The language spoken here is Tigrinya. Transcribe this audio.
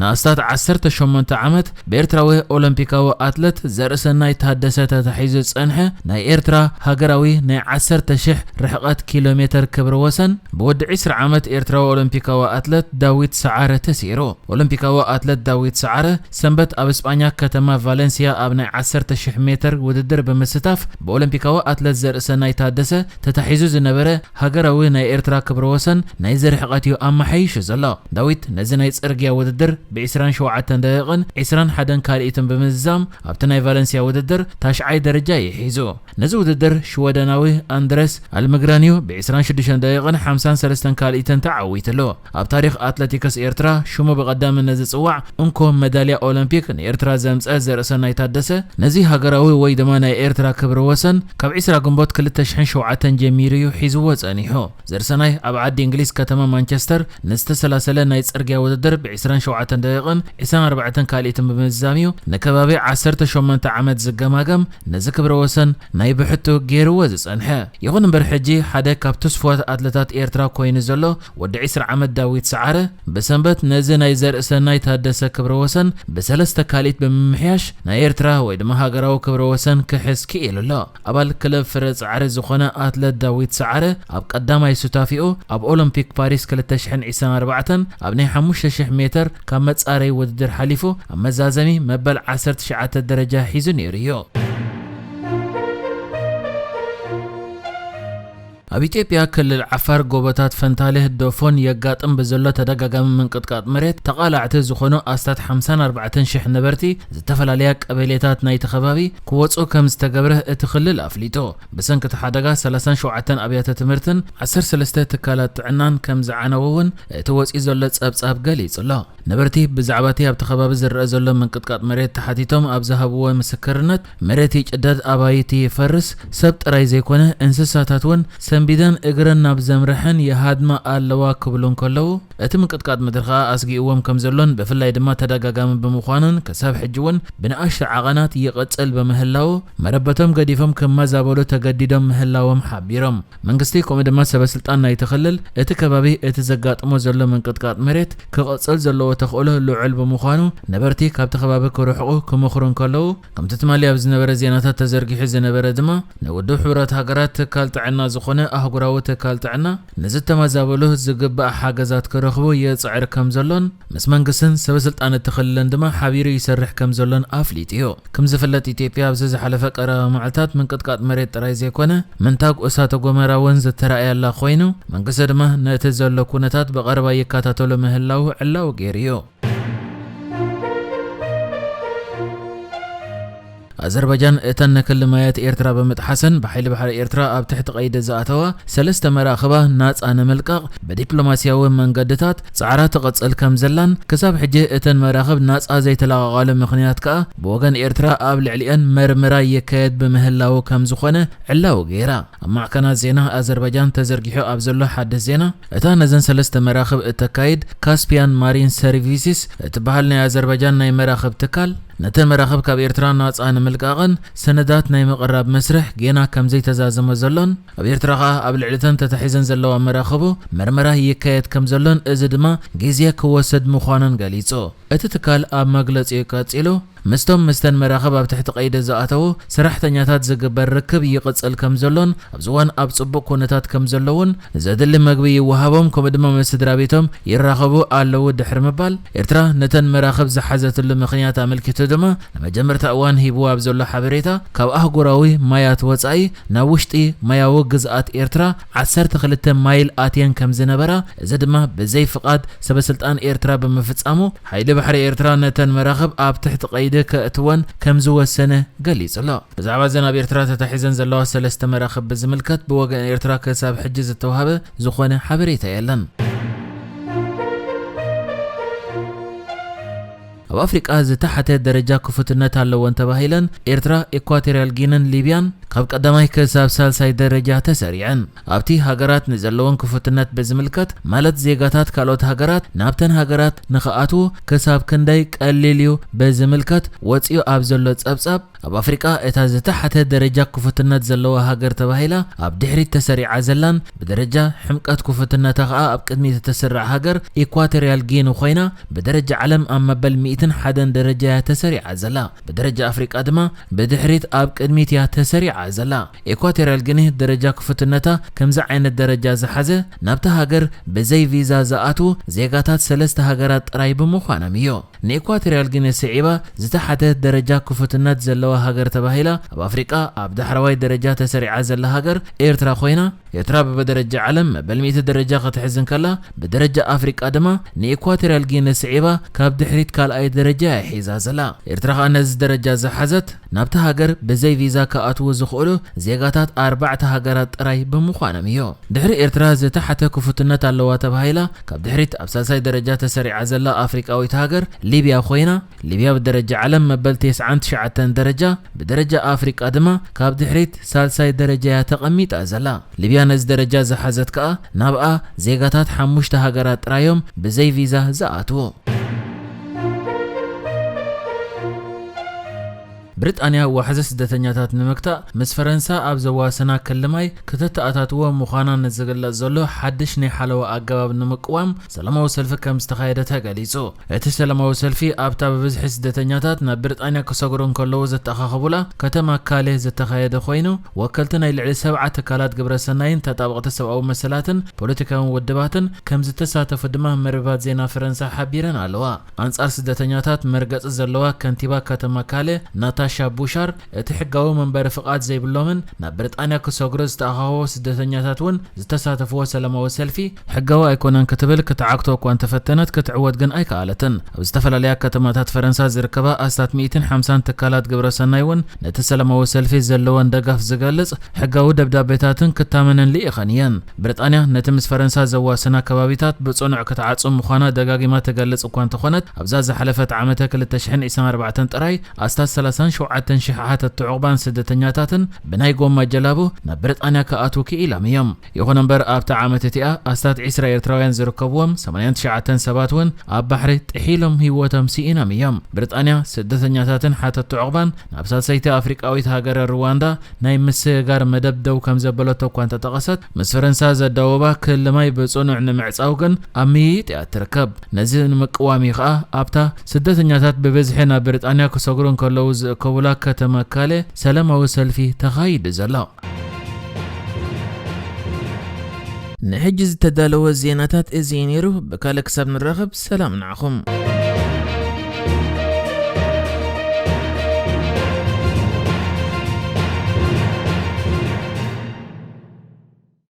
ንኣስታት ዓሰርተ ሸሞንተ ዓመት ብኤርትራዊ ኦሎምፒካዊ ኣትለት ዘርእሰናይ ታደሰ ተታሒዙ ዝጸንሐ ናይ ኤርትራ ሃገራዊ ናይ ዓሰርተ ሺሕ ርሕቐት ኪሎ ሜተር ክብረ ወሰን ብወዲ ዕስራ ዓመት ኤርትራዊ ኦሎምፒካዊ ኣትለት ዳዊት ሰዓረ ተሲሩ። ኦሎምፒካዊ ኣትለት ዳዊት ሰዓረ ሰንበት ኣብ እስጳኛ ከተማ ቫለንሲያ ኣብ ናይ ዓሰርተ ሺሕ ሜተር ውድድር ብምስታፍ ብኦሎምፒካዊ ኣትለት ዘርእሰናይ ታደሰ ተታሒዙ ዝነበረ ሃገራዊ ናይ ኤርትራ ክብረ ወሰን ናይዚ ርሕቐት እዩ ኣመሓይሹ ዘሎ። ዳዊት ነዚ ናይ ጽርግያ ውድድር ብ ዕስራን ሸውዓተን ደቂቕን ዕስራን ሓደን ካልኢትን ብምዝዛም ኣብቲ ናይ ቫለንሲያ ውድድር ታሽዓይ ደረጃ እዩ ሒዙ። ነዚ ውድድር ሽወደናዊ ኣንድረስ ኣልምግራን እዩ ብ ዕስራን ሽዱሽተን ደቂቕን ሓምሳን ሰለስተን ካልኢትን ተዓዊትሉ። ኣብ ታሪኽ ኣትለቲክስ ኤርትራ ሽሙ ብቐዳምነት ዝጽዋዕ እንኮ መዳልያ ኦሎምፒክ ንኤርትራ ዘምጸ ዘርእሰናይ ታደሰ ነዚ ሃገራዊ ወይ ድማ ናይ ኤርትራ ክብረ ወሰን ካብ ዕስራ ግንቦት ክልተ ሽሕን ሸውዓተን ጀሚሩ እዩ ሒዝዎ ጸኒሑ። ዘርእሰናይ ኣብ ዓዲ እንግሊዝ ከተማ ማንቸስተር ንዝተሰላሰለ ናይ ጽርግያ ውድድር ብ ዕስራን ሸውዓተን ደቂቕን ዕስራን ኣርባዕተን ካልኢትን ብምዝዛም እዩ ንከባቢ ዓሰርተ ሸሞንተ ዓመት ዝገማገም ነዚ ክብረ ወሰን ናይ ብሕቱ ገይርዎ ዝጸንሐ። ይኹን እምበር ሕጂ ሓደ ካብ ትስፉዋት ኣትለታት ኤርትራ ኮይኑ ዘሎ ወዲ ዕስራ ዓመት ዳዊት ሰዓረ ብሰንበት ነዚ ናይ ዘርእሰናይ ታደሰ ክብረ ወሰን ብሰለስተ ካልኢት ብምምሕያሽ ናይ ኤርትራ ወይ ድማ ሃገራዊ ክብረ ወሰን ክሕዝ ክኢሉ ኣሎ። ኣባል ክለብ ፍረ ጻዕሪ ዝኾነ ኣትለት ዳዊት ሰዓረ ኣብ ቀዳማይ ሱታፊኡ ኣብ ኦሎምፒክ ፓሪስ ክልተ ሽሕን ዕስራን ኣርባዕተን ኣብ ናይ ሓሙሽተ ሽሕ ሜተር ካብ መጻረይ ውድድር ሓሊፉ ኣብ መዛዘሚ መበል ዓሰርተ ትሽዓተ ደረጃ ሒዙ ነይሩ እዩ። ኣብ ኢትዮጵያ ክልል ዓፋር ጎቦታት ፈንታሌ ዶፎን የጋጥም ብዘሎ ተደጋጋሚ ምንቅጥቃጥ መሬት ተቓላዕቲ ዝኾኑ ኣስታት ሓምሳን ኣርባዕተን ሽሕ ነበርቲ ዝተፈላለያ ቀበሌታት ናይቲ ከባቢ ክወጹ ከም ዝተገብረ እቲ ክልል ኣፍሊጡ። ብሰንኪ እቲ ሓደጋ ሰላሳን ሸውዓተን ኣብያተ ትምህርትን ዓሰርተ ሰለስተ ትካላት ጥዕናን ከም ዝዓነወ እውን እቲ ወጺኡ ዘሎ ጸብጻብ ገሊጹ ኣሎ። ነበርቲ ብዛዕባ እቲ ኣብቲ ከባቢ ዝረአ ዘሎ ምንቅጥቃጥ መሬት ተሓቲቶም ኣብ ዝሃብዎ ምስክርነት፣ መሬት ይጭደድ፣ ኣባይቲ ይፈርስ፣ ሰብ ጥራይ ዘይኮነ እንስሳታት እውን ሰንቢደን እግረን ናብ ዘምርሐን ይሃድማ ኣለዋ ክብሉ እንከለዉ፣ እቲ ምንቅጥቃጥ ምድሪ ከኣ ኣስጊእዎም ከም ዘሎን ብፍላይ ድማ ተደጋጋሚ ብምዃኑን ክሳብ ሕጂ እውን ብንኣሽቱ ዓቐናት ይቕጽል ብምህላዉ መረበቶም ገዲፎም ክመዛበሉ ተገዲዶም ምህላዎም ሓቢሮም። መንግስቲ ከምኡ ድማ ሰበ ስልጣን ናይቲ ክልል እቲ ከባቢ እቲ ዘጋጥሞ ዘሎ ምንቅጥቃጥ መሬት ክቕጽል ዘለዎ ተኽእሎ ልዑል ብምዃኑ ነበርቲ ካብቲ ከባቢ ክርሕቑ ክመኽሩ እንከለዉ፣ ከምቲ ትማሊ ኣብ ዝነበረ ዜናታት ተዘርጊሑ ዝነበረ ድማ ናይ ውድብ ሕቡራት ሃገራት ትካል ጥዕና ዝኾነ ኣህጉራዊ ትካል ጥዕና ንዝተመዛበሉ ዝግባእ ሓገዛት ክረኽቡ ይጽዕር ከም ዘሎን ምስ መንግስትን ሰበ ስልጣን እቲ ክልልን ድማ ሓቢሩ ይሰርሕ ከም ዘሎን ኣፍሊጡ እዩ። ከም ዝፍለጥ ኢትዮጵያ ኣብዚ ዝሓለፈ ቀረባ መዓልታት ምንቅጥቃጥ መሬት ጥራይ ዘይኮነ ምንታግ እሳተ ጎመራ እውን ዝተራእያላ ኮይኑ መንግስቲ ድማ ነቲ ዘሎ ኩነታት ብቐረባ ይከታተሎ ምህላው ዕላዊ ገይሩ እዩ። ኣዘርባጃን እተን ንክሊ ማያት ኤርትራ ብምጥሓሰን ብሓይሊ ባሕሪ ኤርትራ ኣብ ትሕቲ ቀይዲ ዝኣተዋ ሰለስተ መራኽባ ናጻ ንምልቃቕ ብዲፕሎማስያዊ መንገድታት ጻዕራ ትቕጽል ከም ዘላን ክሳብ ሕጂ እተን መራኽብ ናጻ ዘይተለቓቓሉ ምኽንያት ከኣ ብወገን ኤርትራ ኣብ ልዕሊአን መርመራ ይካየድ ብምህላዉ ከም ዝኾነ ዕላዊ ገይራ። ኣብ ማዕከናት ዜና ኣዘርባጃን ተዘርጊሑ ኣብ ዘሎ ሓድሽ ዜና እታ ነዘን ሰለስተ መራኽብ እተካይድ ካስፒያን ማሪን ሰርቪስስ እትበሃል ናይ ኣዘርባጃን ናይ መራኽብ ትካል ነተን መራኽብ ካብ ኤርትራ ናጻ ንምልቃቐን ሰነዳት ናይ ምቕራብ መስርሕ ጌና ከም ዘይተዛዘመ ዘሎን ኣብ ኤርትራ ከኣ ኣብ ልዕሊተን ተታሒዘን ዘለዋ መራኽቡ መርመራ ይካየድ ከም ዘሎን እዚ ድማ ግዜ ክወስድ ምዃኑን ገሊጹ። እቲ ትካል ኣብ መግለጺኡ ቀጺሉ ምስቶም ምስተን መራኽብ ኣብ ትሕቲ ቀይዲ ዝኣተዉ ሰራሕተኛታት ዝግበር ርክብ ይቕጽል ከም ዘሎን ኣብዚ እዋን ኣብ ጽቡቕ ኩነታት ከም ዘለዉን ዘድሊ መግቢ ይወሃቦም ከምኡ ድማ ምስ ስድራ ቤቶም ይራኸቡ ኣለዉ ድሕሪ ምባል ኤርትራ ነተን መራኽብ ዝሓዘትሉ ምኽንያት ኣመልኪቱ ድማ ንመጀመርታ እዋን ሂብዎ ኣብ ዘሎ ሓበሬታ ካብ ኣህጉራዊ ማያት ወጻኢ ናብ ውሽጢ ማያዊ ግዝኣት ኤርትራ ዓሰርተ ክልተ ማይል ኣትየን ከም ዝነበራ እዚ ድማ ብዘይ ፍቓድ ሰበ ስልጣን ኤርትራ ብምፍጻሙ ሓይሊ ባሕሪ ኤርትራ ነተን መራኽብ ኣብ ትሕቲ ቀይዲ ከእትወን ከም ዝወሰነ ገሊጹ ኣሎ። ብዛዕባ እዘን ኣብ ኤርትራ ተታሒዘን ዘለዋ ሰለስተ መራኽብ ብዝምልከት ብወገን ኤርትራ ክሳብ ሕጂ ዝተዋህበ ዝኾነ ሓበሬታ የለን። ኣብ ኣፍሪቃ ዝተሓተ ደረጃ ክፉትነት ኣለወን ተባሂለን ኤርትራ፣ ኢኳቶርያል ጊንን ሊብያን ካብ ቀዳማይ ክሳብ ሳልሳይ ደረጃ ተሰሪዐን። ኣብቲ ሃገራት ንዘለወን ክፉትነት ብዝምልከት፣ ማለት ዜጋታት ካልኦት ሃገራት ናብተን ሃገራት ንኽኣትዉ ክሳብ ክንደይ ቀሊል እዩ ብዝምልከት ወፂኡ ኣብ ዘሎ ጸብጻብ፣ ኣብ ኣፍሪቃ እታ ዝተሓተ ደረጃ ክፉትነት ዘለዋ ሃገር ተባሂላ ኣብ ድሕሪት ተሰሪዓ ዘላን ብደረጃ ሕምቀት ክፉትነታ ከኣ ኣብ ቅድሚት እተስርዕ ሃገር ኢኳቶርያል ጊኒ ኮይና፣ ብደረጃ ዓለም ኣብ መበል ሚእትን ሓደን ደረጃ እያ ተሰሪዓ ዘላ። ብደረጃ ኣፍሪቃ ድማ ብድሕሪት ኣብ ቅድሚት እያ ተሰሪዓ ዘላ። ኢኳቶርያል ጊኒ ደረጃ ክፉትነታ ከምዚ ዓይነት ደረጃ ዝሓዘ ናብታ ሃገር ብዘይ ቪዛ ዝኣትዉ ዜጋታት ሰለስተ ሃገራት ጥራይ ብምዃኖም እዩ። ንኢኳቶርያል ጊኒ ስዒባ ዝተሓተ ደረጃ ክፉትነት ዘለዋ ሃገር ተባሂላ ኣብ ኣፍሪቃ ኣብ ዳሕረዋይ ደረጃ ተሰሪዓ ዘላ ሃገር ኤርትራ ኮይና፣ ኤርትራ ብብደረጃ ዓለም መበል ሚእቲ ደረጃ ክትሕዝ እንከላ፣ ብደረጃ ኣፍሪቃ ድማ ንኢኳቶርያል ጊኒ ስዒባ ካብ ድሕሪት ካልኣይ ደረጃ እያ ሒዛ ዘላ። ኤርትራ ከኣ ነዚ ደረጃ ዝሓዘት ናብታ ሃገር ብዘይ ቪዛ ክኣትዉ ዝኽእሉ ዜጋታት ኣርባዕተ ሃገራት ጥራይ ብምዃኖም እዩ። ድሕሪ ኤርትራ ዝተሓተ ክፉትነት ኣለዋ ተባሂላ ካብ ድሕሪት ኣብ ሳልሳይ ደረጃ ተሰሪዓ ዘላ ኣፍሪቃዊት ሃገር ሊብያ ኮይና፣ ሊብያ ብደረጃ ዓለም መበል ተስዓን ትሽዓተን ደረጃ፣ ብደረጃ ኣፍሪቃ ድማ ካብ ድሕሪት ሳልሳይ ደረጃ እያ ተቐሚጣ ዘላ። ሊብያ ነዚ ደረጃ ዝሓዘት ከኣ ናብኣ ዜጋታት ሓሙሽተ ሃገራት ጥራዮም ብዘይ ቪዛ ዝኣትዉ። ብሪጣንያ ዋሕዚ ስደተኛታት ንምግታእ ምስ ፈረንሳ ኣብ ዘዋስና ክሊ ማይ ከተተኣታትዎ ምዃና ንዝግለጽ ዘሎ ሓድሽ ናይ ሓለዋ ኣገባብ ንምቅዋም ሰላማዊ ሰልፊ ከም ዝተኻየደ ተገሊጹ። እቲ ሰላማዊ ሰልፊ ኣብታ ብብዝሒ ስደተኛታት ናብ ብሪጣንያ ክሰግሩ እንከለዉ ዝተኣኻኸቡላ ከተማ ካሌ ዝተኻየደ ኮይኑ፣ ወከልቲ ናይ ልዕሊ ሰብዓ ትካላት ግብረ ሰናይን ተጣበቕቲ ሰብኣዊ መሰላትን ፖለቲካውን ውድባትን ከም ዝተሳተፉ ድማ መርበባት ዜና ፈረንሳ ሓቢረን ኣለዋ። ኣንጻር ስደተኛታት መርገጺ ዘለዋ ከንቲባ ከተማ ካሌ ናታሻ ቡሻር፣ እቲ ሕጋዊ መንበሪ ፍቓድ ዘይብሎምን ናብ ብሪጣንያ ክሰግሩ ዝተኣኻኸቡ ስደተኛታት እውን ዝተሳተፍዎ ሰላማዊ ሰልፊ ሕጋዊ ኣይኮነን ክትብል ክትዓግቶ እኳ እንተፈተነት፣ ክትዕወት ግን ኣይከኣለትን። ኣብ ዝተፈላለያ ከተማታት ፈረንሳ ዝርከባ ኣስታት ሚእትን ሓምሳን ትካላት ግብረ ሰናይ እውን ነቲ ሰላማዊ ሰልፊ ዘለወን ደጋፍ ዝገልጽ ሕጋዊ ደብዳቤታትን ክታመነን ልኢኸን እየን። ብሪጣንያ ነቲ ምስ ፈረንሳ ዘዋስና ከባቢታት ብጽኑዕ ክትዓጹ ምዃና ደጋጊማ ትገልጽ እኳ እንተኾነት፣ ኣብዛ ዝሓለፈት ዓመተ ክልተ ሽሕን ዕስራን ኣርባዕተን ጥራይ ኣስታት ሰላሳን ሸውዓተን ሽሕ ሓተትቲ ዑቕባን ስደተኛታትን ብናይ ጎማ ጀላቡ ናብ ብሪጣንያ ክኣትዉ ክኢሎም እዮም። ይኹን እምበር፣ ኣብታ ዓመት እቲኣ ኣስታት ዕስራ ኤርትራውያን ዝርከብዎም ሰማንያን ትሽዓተን ሰባት እውን ኣብ ባሕሪ ጥሒሎም ህይወቶም ስኢኖም እዮም። ብሪጣንያ ስደተኛታትን ሓተትቲ ዑቕባን ናብ ሳልሰይቲ ኣፍሪቃዊት ሃገረ ሩዋንዳ ናይ ምስግጋር መደብ ደው ከም ዘበለቶ እኳ እንተጠቐሰት፣ ምስ ፈረንሳ ዘዳወባ ክሊ ማይ ብጽኑዕ ንምዕጻው ግን ኣብ ምይይጥ እያ ትርከብ። ነዚ ንምቅዋም እዩ ከኣ ኣብታ ስደተኛታት ብብዝሒ ናብ ብሪጣንያ ክሰግሩ እንከለዉ ዝእከቡላ ከተማ ካሌ ሰላማዊ ሰልፊ ተኻይዱ ዘሎ። ንሕጂ ዝተዳለወ ዜናታት እዚ እዩ ነይሩ። ብካልእ ክሳብ ንራኸብ ሰላም ንዓኹም።